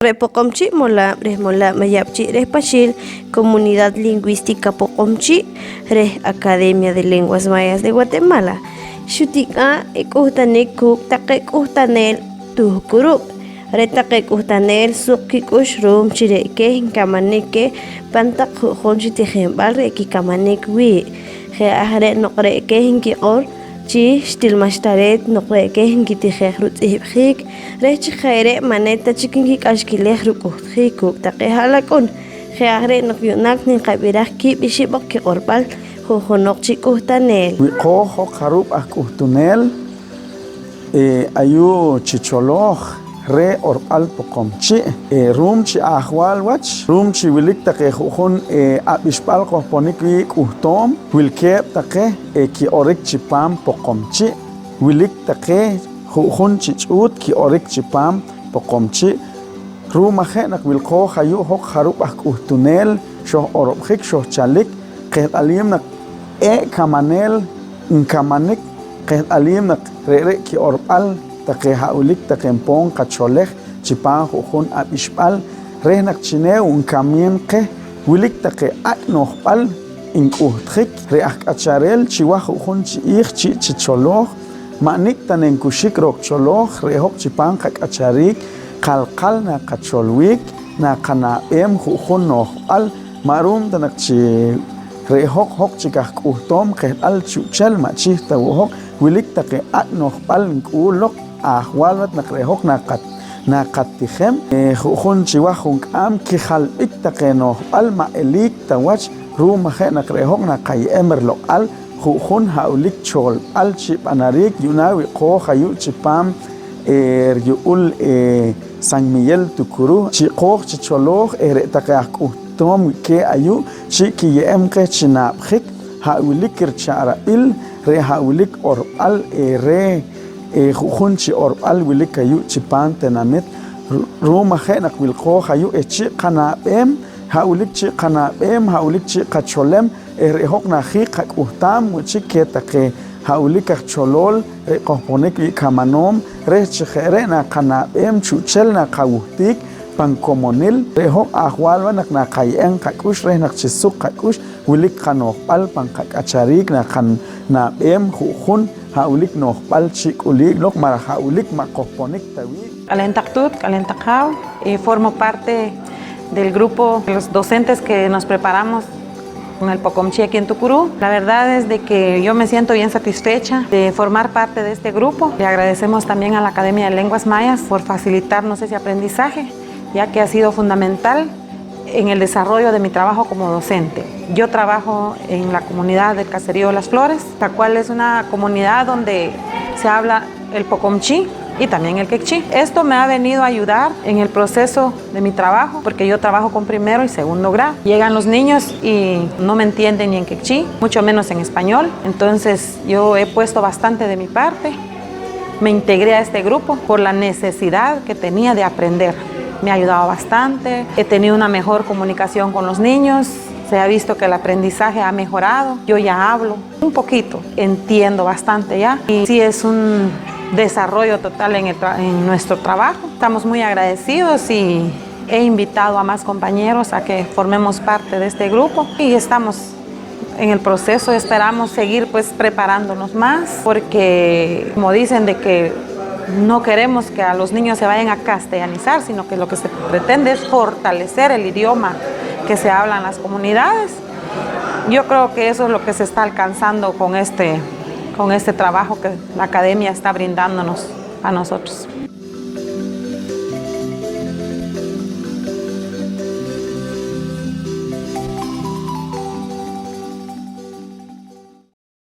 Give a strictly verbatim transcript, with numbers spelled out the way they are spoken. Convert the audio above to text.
Re' Poqomchi' Molaab' reh Molaab' Mayab'chi' reh Paxiil, Comunidad Lingüística Poqomchi' reh Academia de Lenguas Mayas de Guatemala, xutik'aa' i k'uhtanik kuuk' taqe k'uhtaneel Tukurub'. Re' taqe k'uhtaneel suq kik'ux ru'um chi re' keh nkamanik keh pan taq ju'jun chi tijinb'al re' kikamanik wii'. Je' aj re' noq re' keh nkiq'or chi xtil ma'xta reet noq re' keh nkitijej rutz'ihb'jiik reh chi je' re' ma' ne ta chik nkik'axkilej ruk'uhtjiik kuuk' taqe ha'lak'un. Je' aj re' noq yu'naak nqab'iraj kiib' ixib' oq kiq'orb'al ju'junoq chi k'uhtaneel. Wiq'ooj hoj jarub' aj k'uhtuneel, eh, ayu' chi cholooj reh q'orb'al Poqomchi', eh, ru'um chi ajwaal wach, ru'um chi wilik taqe ju'jun, eh, ab'ixb'al qojponik wii' k'uhtoom, wilkeeb' taqe, eh, kiq'orik chipaam Poqomchi'. Wilik taqe ju'jun chi ch'uut kiq'orik chipaam Poqomchi'. Ru'um aj je' naq wilqooj ayu' hoj jarub' aj k'uhtuneel, xojq'orob'jik, xojchalik, qeht'aliim naq q'ee' kamaneel nkamanik, qeht'aliim naq re're' kiq'orb'al taqe ha' wilik taqe npoon qacholej chipaam ju'jun ab'ixb'al reh naq chi new nkamiin qeh, wilik taqe ak' no'jb'al nk'uhtjik. Re' aj k'achareel chiwaj ju'jun chi'iij chi' chi cholooj, ma' nik' ta nenkuxik rooq cholooj, re' hoj chipaam qak'achariik qalqal naqacholwiik, naqanab'eem ju'jun no'jb'al, ma' ru'um ta naq chi re' hoj, hoj chik aj k'uhtoom qeht'al chu'nchel, ma' chih ta wo' hoj, wilik taqe ak' no'jb'al nk'uul loq, ajwaal wach naq re' hoj naqat-, naqatijem, eh, ju'jun chiwaj junk'aam kijalb'ik taqe no'jb'al ma' eliik ta wach, ru'um aj je' naq re' hoj naqaye'em riloq'al ju'jun ha' wilik cholb'al chi b'anariik yu'naak wiq'ooj ayu' chipaam, eh, riyu'ul, eh, San Miguel Tucurú, chi q'ooj chi cholooj, eh, re' taqe aj k'uhtoom keh ayu' chi' kiye'em qeh chi nab'jik ha' wilik richa'rab'il, re' ha' wilik q'orb'al, eh, reh, eh, ju'jun chi q'orb'al wilik ayu' chipaam tinamit. Ru-, ru'um aj je' naq wilqooj ayu', eh, chi' qanab'eem, ha' wilik chi' qanab'eem, ha' wilik chi' qacholem, eh, re' hoj najik qak'uhtaam wo' chik keh taqe ha' wilik aj cholool re' qojponik wii' kamanoom, reh chi je' re' naqanab'eem chu'nchel naqawuhtiik pan komonil. Re' hoj ajwaal wach naq naqaye'em qak'ux reh naq chi suq qak'ux wilik qano'jb'al pan qak'achariik, naqanab'eem ju'jun ha' wilik no'jb'al chi k'uliik loq, ma' ha' wilik ma' qojponik ta wii'. K'aleen taq tuut, k'aleen taq haaw, eh, formo parte del grupo de los docentes que nos preparamos con el Poqomchi' aquí en Tucurú. La verdad es de que yo me siento bien satisfecha de formar parte de este grupo. Le agradecemos también a la Academia de Lenguas Mayas por facilitarnos ese aprendizaje, ya que ha sido fundamental en el desarrollo de mi trabajo como docente. Yo trabajo en la comunidad del caserío Las Flores, la cual es una comunidad donde se habla el poqomchi' y también el kekchi'. Esto me ha venido a ayudar en el proceso de mi trabajo, porque yo trabajo con primero y segundo grado. Llegan los niños y no me entienden ni en kekchi', mucho menos en español. Entonces, yo he puesto bastante de mi parte. Me integré a este grupo por la necesidad que tenía de aprender. Me ha ayudado bastante. He tenido una mejor comunicación con los niños. Se ha visto que el aprendizaje ha mejorado. Yo ya hablo un poquito, entiendo bastante ya. Y sí es un desarrollo total en el tra-, en nuestro trabajo. Estamos muy agradecidos y he invitado a más compañeros a que formemos parte de este grupo y estamos en el proceso. Esperamos seguir, pues, preparándonos más, porque, como dicen, de que no queremos que a los niños se vayan a castellanizar, sino que lo que se pretende es fortalecer el idioma que se habla en las comunidades. Yo creo que eso es lo que se está alcanzando con este, con este trabajo que la academia está brindándonos a nosotros.